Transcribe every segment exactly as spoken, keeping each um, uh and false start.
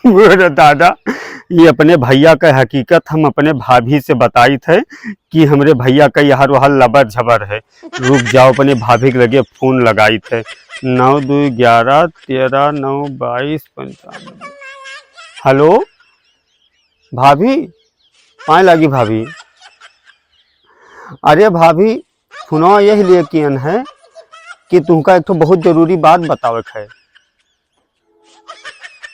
अरे दादा, ये अपने भैया का हकीकत हम अपने भाभी से बताइत है कि हमरे भैया का यहर वहर लबर झबर है। रुक जाओ, अपने भाभी के लगे फोन लगाइत है। नौ दो ग्यारह, तेरह नौ बाईस पंचानबे। हेलो भाभी, पाए लागी भाभी। अरे भाभी, फोनवा यही लिए कियन है कि तुमका एक ठो बहुत जरूरी बात बतावे के है।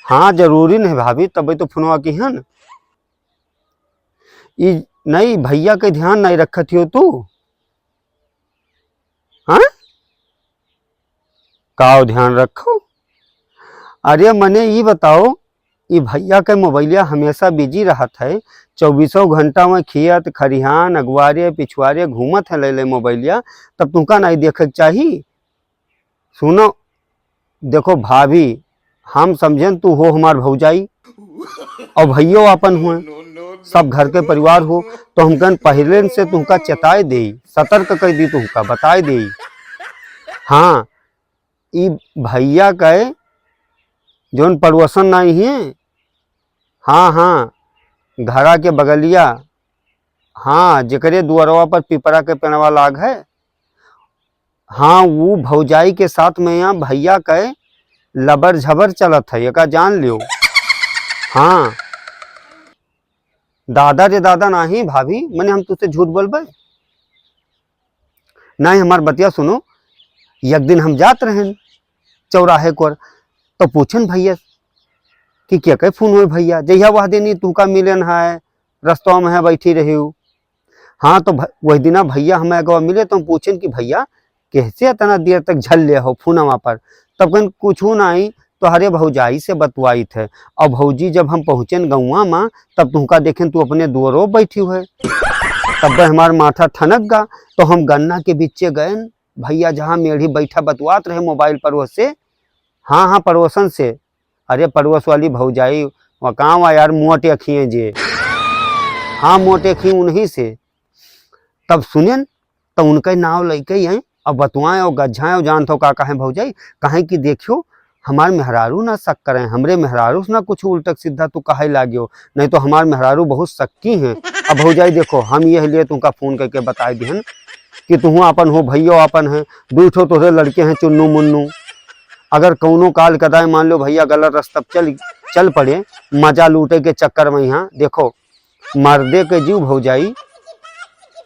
हाँ, जरूरी नहीं भाभी, तबे तो फोनवा किहन। ई नहीं, भैया के ध्यान नहीं रखत हो तू। हाँ, का ध्यान रखो? अरे मने ई बताओ, ई भैया के मोबाइलिया हमेशा बिजी रहत है, चउबीसों घंटा में खेत खरिहान अगुआरे पिछुआरे घूमत है ले ले मोबाइलिया, तब तुमका नहीं देखे के चाही? सुनो, देखो भाभी, हम समझेन तू हो हमार भौजाई और भैयो आपन हुए, सब घर के परिवार हो, तो हम कहन पहले से तुमका चेताए देई, सतर्क कर दी, तुमका बताए देई। हाँ, ई भैया के जौन पड़ोसन नहीं है, हाँ हाँ, घरा के बगलिया, हाँ, जेकरे दुआरवा पर पिपरा के पेड़वा लाग है, हाँ, वो भौजाई के साथ में यहाँ भैया के लबर झबर चलत है, एका जान लियो। हाँ, दादा रे दादा, नाही भाभी, मने हम तुझसे झूठ बोलबे? नाही, हमार बतिया सुनो। एक दिन हम जात रहन चौराहे कोर, तो पूछन भैया कि क्या के फोन होए भैया, जहिया वह दिन ही तुमका मिलन है, रस्तवा में है बैठी रही हूँ। हाँ, तो भ-, वही दिना भैया हमें अगवा मिले, तो हम पूछेन कि भैया, कैसे इतना देर तक झल ले हो फोनवा पर? तब कहन, "कुछू नाई, तोहरे भौजाई से बतवाइत है।" और भौजी, जब हम पहुँचेन गौवा में, तब तुमका देखेन तू अपने दुआरो बैठी हुए। तब हमार माथा ठनक गा, तो हम गन्ना के बीचे गएन, भैया जहाँ मेढ़ी बैठा बतवात रहे मोबाइल पर, वो से, हाँ, हाँ, पड़ोसन से, अरे पड़ोस वाली भौजाई, वह कहाँ वा यार, मोटे अखिए जे। हाँ, मोटे अखिए उन्हीं से। तब सुनेन, तो उनके नाव लइके आई, अब बतुआएं और गज्झाएं और जानत हो का कहें भौजाई, कहें कि देखियो, हमार मेहरारू ना शक करें, हमरे मेहरारू से ना कुछ उल्टक सीधा तू कहे लाग्यो, नहीं तो हमार मेहरारू बहुत शक्की हैं। अब भौजाई देखो, हम यह लिए तुमका फोन करके बताए दिहन कि तुहू आपन हो, भैयो आपन है, दू ठो तोहरे लड़के हैं चुन्नू मुन्नू। अगर कौनो काल कदाए मान लो भैया गलत रास्ता चल, चल पड़े, मजा लूटे के चक्कर में यहाँ देखो, मर्दे के जीव भौजाई,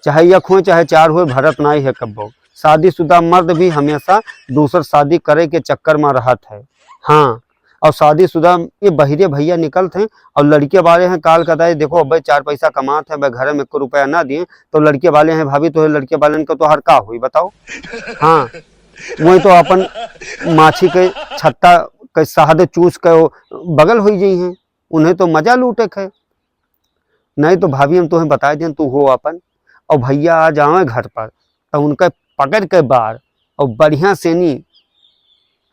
चाहे एक होए चाहे चार होए, भरत नाई है कब्बो। शादीशुदा मर्द भी हमेशा दूसर शादी करे के चक्कर में रहत है। हाँ, और शादीशुदा ये बहिरे भैया निकलत हैं और लड़के वाले हैं, काल कदाए देखो, अबे चार पैसा कमात हैं, अबे घरे में एको रुपया ना दिए, तो लड़के वाले हैं, "भाभी, तोहरे लड़के वालन का तोहार का हुई बताओ?" हाँ, वही तो अपन माछी के छत्ता के शहद चूस के वो बगल होई जाई हैं, उन्हें तो मजा लूटे के है। नहीं तो भाभी, हम तोहें बताए दें, तू हो अपन, और भैया आ जावे घर पर, तो उनके पकड़ के बार और बढ़िया सेनी,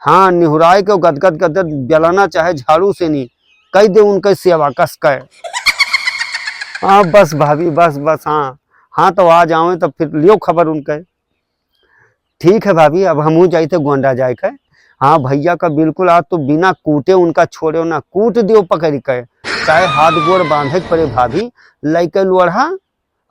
हाँ, निहुराए के गदगद गदगद बेलना चाहे झाड़ू सेनी, कई दे उनके सेवा कस के। हाँ, बस भाभी, बस, बस, हाँ, हाँ, तो आ जावे, तब फिर लियो खबर उनके। ठीक है भाभी, अब हमहू जाइत है गोंडा जाए के। हाँ, भैया का बिल्कुल आज तो बिना कूटे उनका छोड़े ना, कूट दियो पकड़ के, चाहे हाथ गोड़ बांधे के पड़े भाभी, लइके लोढ़ा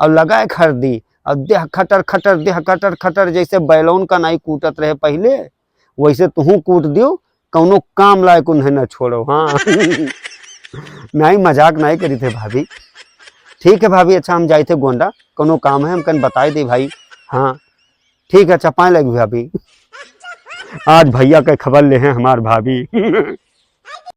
और लगाए खरदी, और देह खटर खटर, देह खटर खटर, जैसे बैलौन का नाई कूटत रहे पहले, वैसे तुहू कूट दियो, कौनो काम लायक उन्हें न छोड़ो। हाँ। नहीं, मजाक नहीं करी थे भाभी। ठीक है भाभी, अच्छा हम जाई थे गोंडा, कौनो काम है हमकन बताए दे भाई। हाँ ठीक है, अच्छा पाए लगी भाभी। आज भैया के खबर ले हैं हमार भाभी।